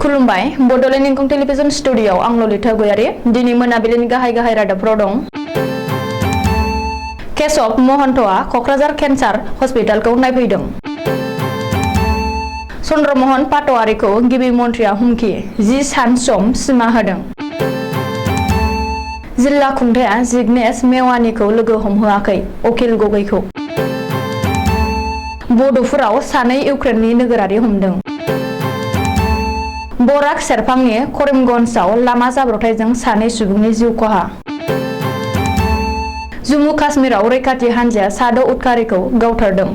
खुलुमबाय बड'लेण्ड इंखं टेलिभिजन स्टुडिय'आव आं ललिता गयारी दिनै मोनाबिलिनि गाहाय रादाबफोराव दं। केशव महन्तआ क'क्राझार केन्सार हस्पिटालखौ नायफैदों। चन्द्रमोहन पाटवारीखौ गिबि मन्थ्रिया हुमखि 10 सान सम सिमा होदों। जिल्ला खुंथाया जिग्नेश मेवानीखौ लोगो हमहोआखै अखिल गगैखौ। बड'फोराव सानै इउक्रेननि नोगोरारि हमदों। बराक सेरफांनि करिमगन्जआव लामा जाब्रबथायजों सानै सुबुंनि जिउ खहा। जम्मु काश्मीराव रैखाथि हान्जाया साद' उदखारिखौ गावथारदों।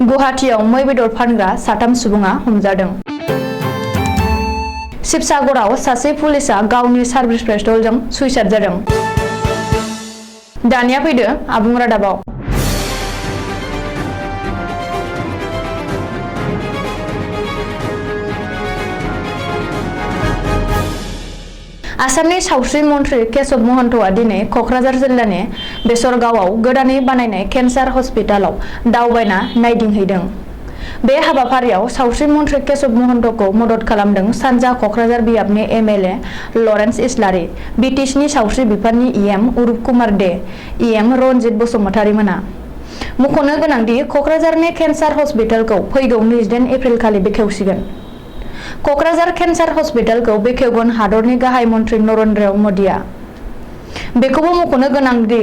गुवाहाटीआव मै बेदर फानग्रा 3 सुबुङा हमजादों। शिबसागराव सासे पुलिसआ गावनि सार्भिस पिस्तलजों सुइसाइड जादों। दानिया फैदो आबुं रादाबाव। आसामनि सावस्रि मन्थ्रि केशव महन्तआ दिनै क'क्राझार जिल्लानि बेसरगावआव गोदानै बानायनाय केन्सार हस्पिटालाव दावबायना नायदिंहैदों। बे हाबाफारियाव सावस्रि मन्थ्रि केशव महन्तखौ मदद खालामदों सानजा क'क्राझार बियाबनि एमएलए लरेन्स इस्लारि, बिटिसिनि सावस्रि बिफाननि इएम उरुप कुमार दे, इएम रन्जित बसुमतारी मोना। मख'नो गोनांदि क'क्राझारनि केन्सार हस्पिटालखौ फैगौ 22 एप्रिल खालि बेखेवसिगोन। क'क्राझार केन्सार हस्पिटालखौ बेखेवगोन हादरनि गाहाय मन्थ्रि नरेन्द्र मदिआ। बेखौबो मख'नो गोनांदि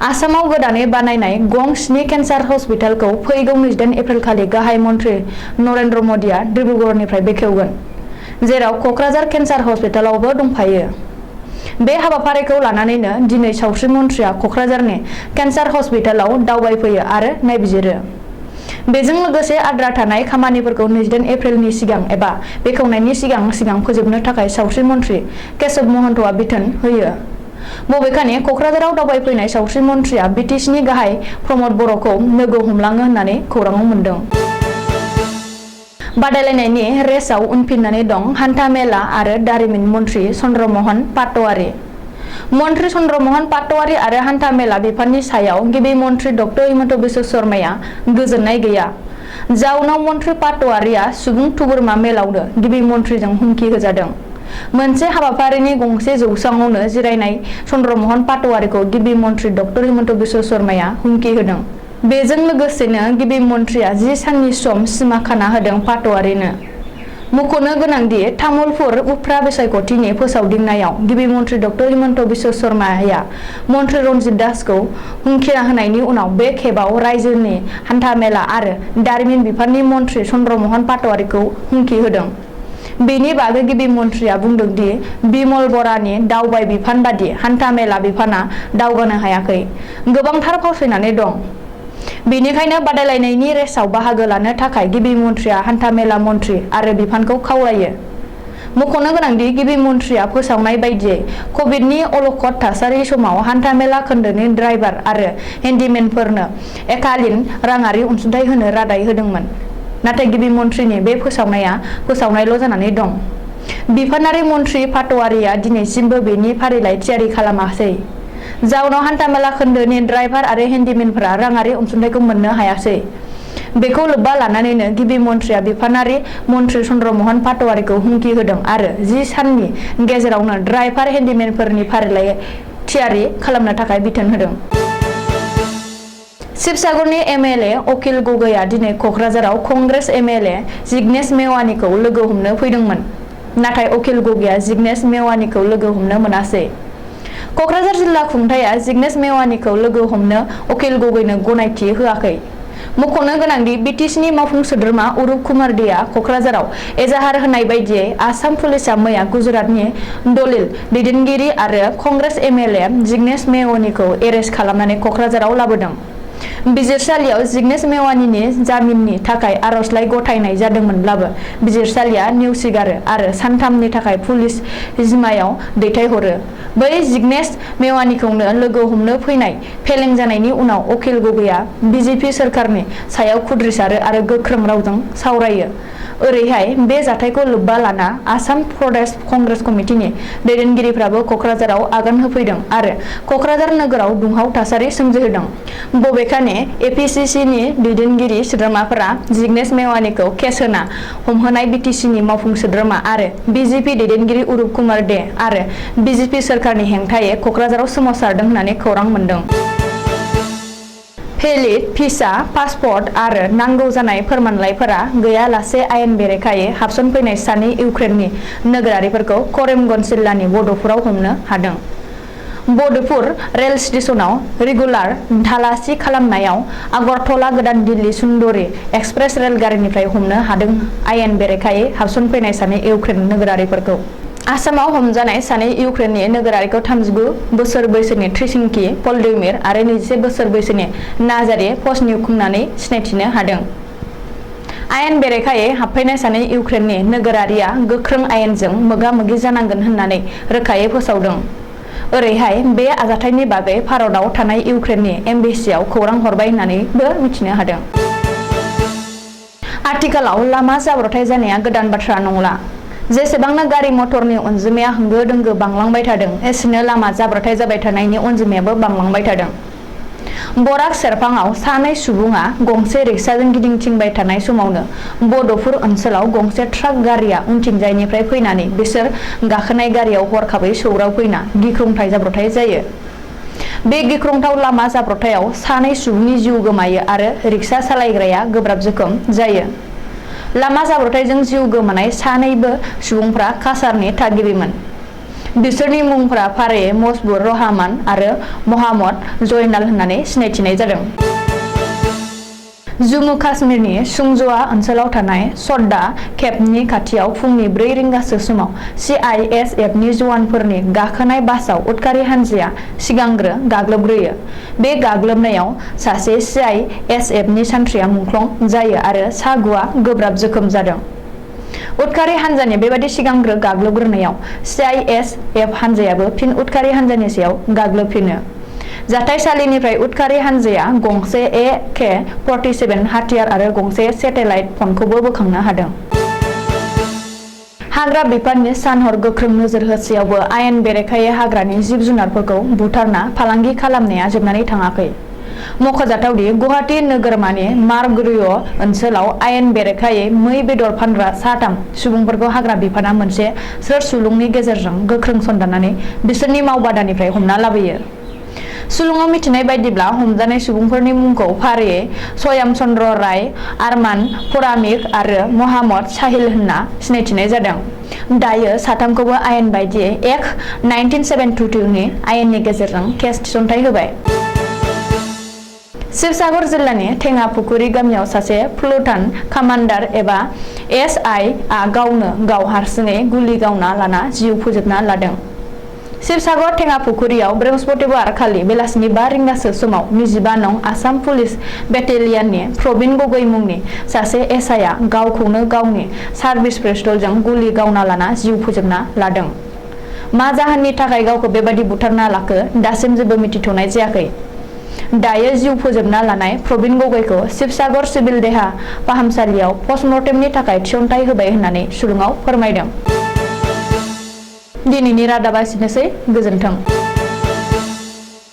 आसामाव गोदानै बानायनाय गं 7 केन्सार हस्पिटालखौ फैगौ 22 एप्रिल खालि गाहाय मन्थ्रि नरेन्द्र मदिआ डिब्रुगड़निफ्राय बेखेवगोन, जेराव क'क्राझार केन्सार हस्पिटालावबो दंफायो। बे हाबाफारिखौ लानानैनो दिनै सावस्रि मन्थ्रिया क'क्राझारनि केन्सार हस्पिटालाव दावबायफैयो आरो नायबिजिरो। बेजों लोगोसे आद्रा थानाय खामानिफोरखौ 22 एप्रिलनि सिगां एबा बेखेवनायनि सिगां फोजोबनो थाखाय सावस्रि मन्थ्रि केशव महन्तआ बिथोन होयो। बबेखानि क'क्राझाराव दावबायफैनाय सावस्रि मन्थ्रिया बिटिसिनि गाहाय प्रमद बर'खौ लोगो हमलाङो होननानै खौराङाव मोन्दों। बादायलायनायनि रेसआव उनफिननानै दं हान्था मेला आरो दारिमिन मन्थ्रि चन्द्रमोहन पाटवारी। मन्थ्रि चन्द्रमोहन पाटवारी आरो हान्था मेला बिफाननि सायाव गिबि मन्थ्रि डक्टर हिमन्त बिश्व शर्माया गोजोननाय गैया। जाउनाव मन्थ्रि पाटवारीया सुबुं थुबुरमा मेलावनो गिबि मन्थ्रिजों हुमखि होजादों। मोनसे हाबाफारिनि गंसे जौसाङावनो जिरायनाय चन्द्रमोहन पाटवारीखौ गिबि मन्थ्रि डक्टर हिमन्त बिश्व शर्माया हुमखि होदों। बेजों लोगोसेनो गिबि मन्थ्रिया 10 साननि सम सिमा खाना होदों पाटवारीनो। मख'नो गोनांदि तामुलपुर उफ्रा बिसायख'थिनि फोसावदिंनायाव गिबि मन्थ्रि डक्टर हिमन्त बिश्व शर्माया मन्थ्रि रन्जित दासखौ हुमखि होनायनि उनाव बे खेबाव रायजोनि हान्था-मेला आरो दारिमिन बिफाननि मन्थ्रि चन्द्रमोहन पाटवारीखौ हुमखि होदों। बेनि बागै गिबि मन्थ्रिया बुंदों दि बिमल बरानि दावबाय बिफान बादि हान्था-मेला बिफाना दावगानो हायाखै, गोबांथार फावसायनानै दं। बेनिखायनो बादायलायनायनि रेसआव बाहागो लानो थाखाय गिबि मन्थ्रिया हान्था-मेला मन्थ्रि आरो बिफानखौ खावलायो। मख'नो गोनांदि गिबि मन्थ्रिया फोसावनाय बायदियै कभिडनि अलखद थासारि समाव हान्था-मेला खोन्दोनि ड्राइभार आरो हेन्डिमेनफोरनो एकालिन राङारि अनसुंथाइ होनो रादाय होदोंमोन। नाथाय गिबि मन्थ्रिनि बे फोसावनायल' जानानै दं। बिफानारि मन्थ्रि पाटवारीया दिनैसिमबो बेनि फारिलाइ थियारि खालामाखै। जाउनाव हान्था-मेला खोन्दोनि ड्राइभार आरो हेन्डिमेनफोरा राङारि अनसुंथाइखौ मोननो हायासै। बेखौ लोब्बा लानानैनो गिबि मन्थ्रिया बिफानारि मन्थ्रि चन्द्रमोहन पाटवारीखौ हुमखि होदों आरो 10 साननि गेजेरावनो ड्राइभार हेन्डिमेनफोरनि फारिलाइ थियारि खालामनो थाखाय बिथोन होदों। शिबसागरनि एमएलए अखिल गगैआ दिनै क'क्राझाराव कंग्रेस एमएलए जिग्नेश मेवानीखौ लोगो हमनो फैदोंमोन। नाथाय अखिल गगैआ जिग्नेश मेवानीखौ लोगो हमनो मोनासै। क'क्राझार जिल्ला खुंथाया जिग्नेश मेवानीखौ लोगो हमनो अखिल गगैनो गनायथि होआखै। मख'नो गोनांदि बिटिसिनि मावफुं सोद्रोमा उरुप कुमार देआ क'क्राझाराव एजाहार होनाय बायदियै आसाम पुलिसआ मैया गुजरातनि दलित दैदेनगिरि आरो कंग्रेस एमएलए जिग्नेश मेवानीखौ एरेस्ट खालामनानै क'क्राझाराव लाबोदों। बिजिरसालियाव जिग्नेश मेवानीनि जामिननि थाखाय आर'जलाइ गथायनाय जादोंमोनब्लाबो बिजिरसालिया नेवसिगारो आरो सानथामनि थाखाय पुलिस जिमायाव दैथायहरो। बै जिग्नेश मेवानीखौनो लोगो हमनो फैनाय फेलें जानायनि उनाव अखिल गगैआ बिजेपि सोरखारनि सायाव खुद्रिसारो आरो गोख्रों रावजों सावरायो। ओरैहाय बे जाथायखौ लोब्बा लाना आसाम प्रदेश कंग्रेस कमिटिनि दैदेनगिरिफ्राबो क'क्राझाराव आगान होफैदों आरो क'क्राझार नोगोराव दुंहाव थासारि सोमजिहोदों। बबेखानि माने एपिसिसि नि दैदेनगिरि सोद्रोमाफोरा जिग्नेश मेवानीखौ केस होना हमहोनाय बिटिसि नि मावफुं सोद्रोमा आरो बिजेपि दैदेनगिरि उरुप कुमार दे आरो बिजेपि सोरखारनि हेंथायै कक्राझाराव सोमावसारदों होननानै खौरां मोन्दों। भेलिड भिसा, पासपर्ट आरो नांगौ जानाय फोरमानलाइफोरा गैयालासे आयेन बेरेखायै हाबसनफैनाय सानै इउक्रेननि नोगोरारिफोरखौ करिमगन्ज जिल्लानि बड'फुराव हमनो हादों। बड'फुर रेल स्टेशनाव रेगुलार थालासि खालामनायाव आगरतला गोदान दिल्ली सुन्दरी एक्सप्रेस रेलगारिनिफ्राय हमनो हादों आयेन बेरेखायै हाबसनफैनाय सानै इउक्रेन नोगोरारिफोरखौ। आसामाव हमजानाय सानै इउक्रेननि नोगोरारिखौ 39 बोसोर बैसोनि ट्रिसिंकी भलदिमिर आरो 21 बोसोर बैसोनि नाजारि पजनियुकखौनानै सिनायथिनो हादों। आयेन बेरेखायै हाबफैनाय सानै इउक्रेननि नोगोरारिया गोख्रों आयेनजों मोगा-मोगि जानांगोन होननानै रोखायै फोसावदों। ओरैहाय बे आजाथायनि बागै भारतआव थानाय इउक्रेननि एम्बेसियाव खौरां हरबाय होननानैबो मिथिनो हादों। आथिखालाव लामा जाब्रथाय जानाया गोदान बाथ्रा नंला। जेसेबांनो गारि मटरनि अनजिमाया होंगो-दोंगो बांलांबाय थादों एसेनो लामा जाब्रथाय जाबाय थानायनि अनजिमायाबो बांलांबाय थादों। बराक सेरफाङाव सानै सुबुङा गंसे रिक्साजों गिदिंथिंबाय थानाय समावनो बड'फुर ओनसोलाव गंसे ट्राक गारिया उनथिंजायनिफ्राय फैनानै बिसोर गाखोनाय गारियाव हरखाबै सौग्रावफैना गिख्रंथाव जाब्रथाय जायो। बे गिख्रंथाव लामा जाब्रथायाव सानै सुबुंनि जिउ गोमायो आरो रिक्सा सालायग्राया गोब्राब जोखोम जायो। लामा जाब्रथायजों जिउ गोमानाय सानैबो सुबुंफ्रा काछारनि थागिबिमोन। बिसोरनि मुंफोरा फारियै मजबुर रहमान आरो महम्मद जयनाल होननानै सिनायथिनाय जादों। जम्मु काश्मीरनि सुंज'आ ओनसोलाव थानाय सड्डा केम्पनि खाथियाव फुंनि 4 रिंगासो समाव CISFनि जवानफोरनि गाखोनाय बासआव उदखारि हानजाया सिगांग्रो गाग्लोबग्रोयो। बे गाग्लोबनायाव सासे CISFनि सान्थ्रिया मुंख्लं जायो आरो सा 9आ गोब्राब जोखोम जादों। उदखारि हानजानि बेबादि सिगांग्रो गाग्लोबग्रोनायाव CISF हानजायाबो फिन उदखारि हानजानि सायाव गाग्लोबफिनो। जाथायसालिनिफ्राय उदखारि हानजाया गंसे AK-47 हाथियार आरो गंसे सेटेलाइट फनखौबो बोखांनो हादों। हाग्रा बिफाननि सान-हर गोख्रों नोजोर होसेयावबो आयेन बेरेखायै हाग्रानि जिब-जुनारफोरखौ बुथारना फालांगि खालामनाया जोबनानै थाङाखै। मख'जाथावदि गुवाहाटी नोगोरमानि मारग्रिय ओनसोलाव आयेन बेरेखायै मै बेदर फानग्रा 3 सुबुंफोरखौ हाग्रा बिफाना मोनसे सोर-सुलुंनि गेजेरजों गोख्रों सन्दाननानै बिसोरनि मावबादानिफ्राय हमना लाबोयो। सुलुङाव मिथिनाय बायदिब्ला हमजानाय सुबुंफोरनि मुंखौ फारियै सयाम चन्द्र राय, आरमान परामिक आरो महम्मद साहिल होनना सिनायथिनाय जादों। दायो साथामखौबो आयेन बायदियै एक्ट 1972 नि आयेननि गेजेरजों केस थिसनथाइ होबाय। शिवसागर जिल्लानि थेङापुखुरि गामियाव सासे फ्लुटान कामान्डार एबा SI आ गावनो गाव हारसिङै गुलि गावना लाना जिउ फोजोबना लादों। शिवसागर थेङापुखुरियाव बृहस्पतिबार खालि बेलासिनि 5 रिंगासो समाव 25 नं आसाम पुलिस बेटेलियननि प्रबिन गगৈ मुंनि सासे SI आ गावखौनो गावनि सार्भिस पिस्तलजों गुलि गावना लाना जिउ फोजोबना लादों। मा जाहोननि थाखाय गावखौ बेबादि बुथारना लाखो दासिम जेबो मिथिथ'नाय जायाखै। दायो जिउ फोजोबना लानाय प्रबिन गगैखौ शिवसागर सिभिल देहा फाहामसालियाव पस्टमर्टेमनि थाखाय थिसनथाइ होबाय होननानै सुलुङाव फोरमायदों। दिनैनि रादाबा एसेनोसै, गोजोन्थों।